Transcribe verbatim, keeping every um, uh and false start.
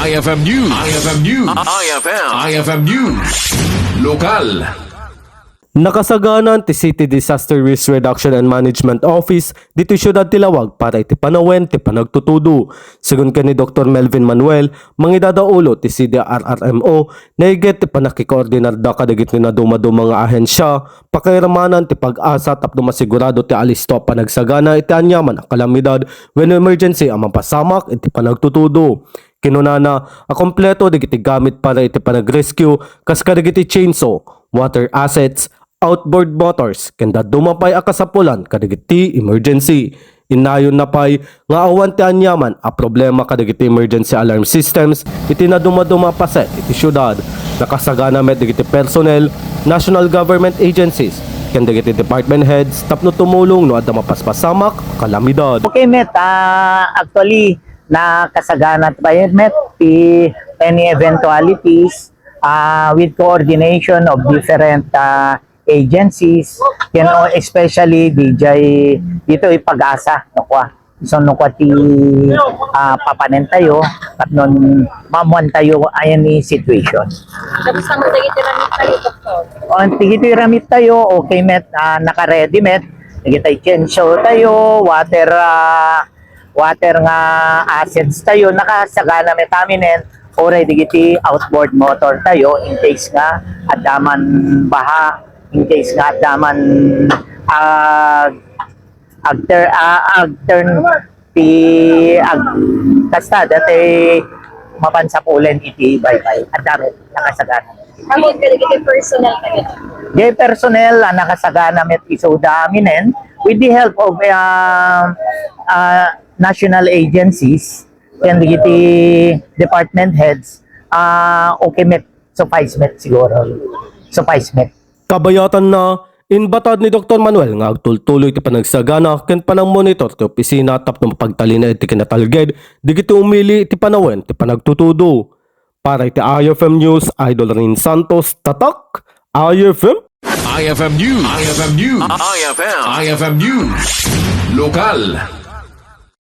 I F M News. I F M News. I F M. I F M News. Lokal. Nakasagana ti City Disaster Risk Reduction and Management Office ditoy siudad ti Laoag para iti panawen ti panagtutudo. Segun ken ni Doktor Melvin Manuel, mangidadaulo ti C D R R M O, naiget ti pannakikoordinarda kadagiti nadumaduma nga ahensya, pakairamanan ti PAGASA tapno masigurado ti alisto a panagsagana iti aniaman a kalamidad wenno emergency a mapasamak iti panagtutudo. Kinunana a kompleto dagiti gamit para iti panagrescue kas kadagiti chainsaw, water assets, outboard motors, ken dadduma pay a kasapulan kadagiti emergency. Innayonna pay nga awan ti aniaman a problema kadagiti emergency alarm systems iti nadumaduma a paset iti siudad. Nakasagana met dagiti personnel, national government agencies, ken dagiti department heads tapno tumulong no adda mapaspasamak a kalamidad. Okay, met. Ah, actually, nakasagana tayo, met, ti any eventualities, ah, with coordination of different, ah, agencies, you know, especially D J, dito ipag-asa, no, kwa. So, no, kwa ti, ah, papanen tayo, at non, mamuan tayo, ayan ni situation. Tapos naman tayo tinamit tayo, doktor. O, tigito iramit tayo, okay, met, ah, naka-ready, met. Nagitay chainsaw tayo, water, ah, water nga assets tayo, nakasagana met aminen, uray digiti outboard motor tayo, in case nga adda man baha, in case nga adda man, ah, agter-, ah, agturn ti ag-, kasta, dati mapansapulen iti baybay. Adda met, nakasagana. Amin, kadagiti personnel kadagiti. Di personnel a nakasagana met isuda aminen with the help of, um, uh, national agencies and dagiti department heads, uh, okay met, suffice met siguro. Suffice met. Kabayatanna, inbatad ni Doktor Manuel nga agtultuloy ti panagsagana ken panangmonitor ti opisina tapno mapagtalina iti kinatalged dagiti umili iti panawen ti panagtutudo. Para iti I F M News, Idol Rain Santos, Tatak, I F M. I F M News. I F M News. I F M. I F M News. Lokal.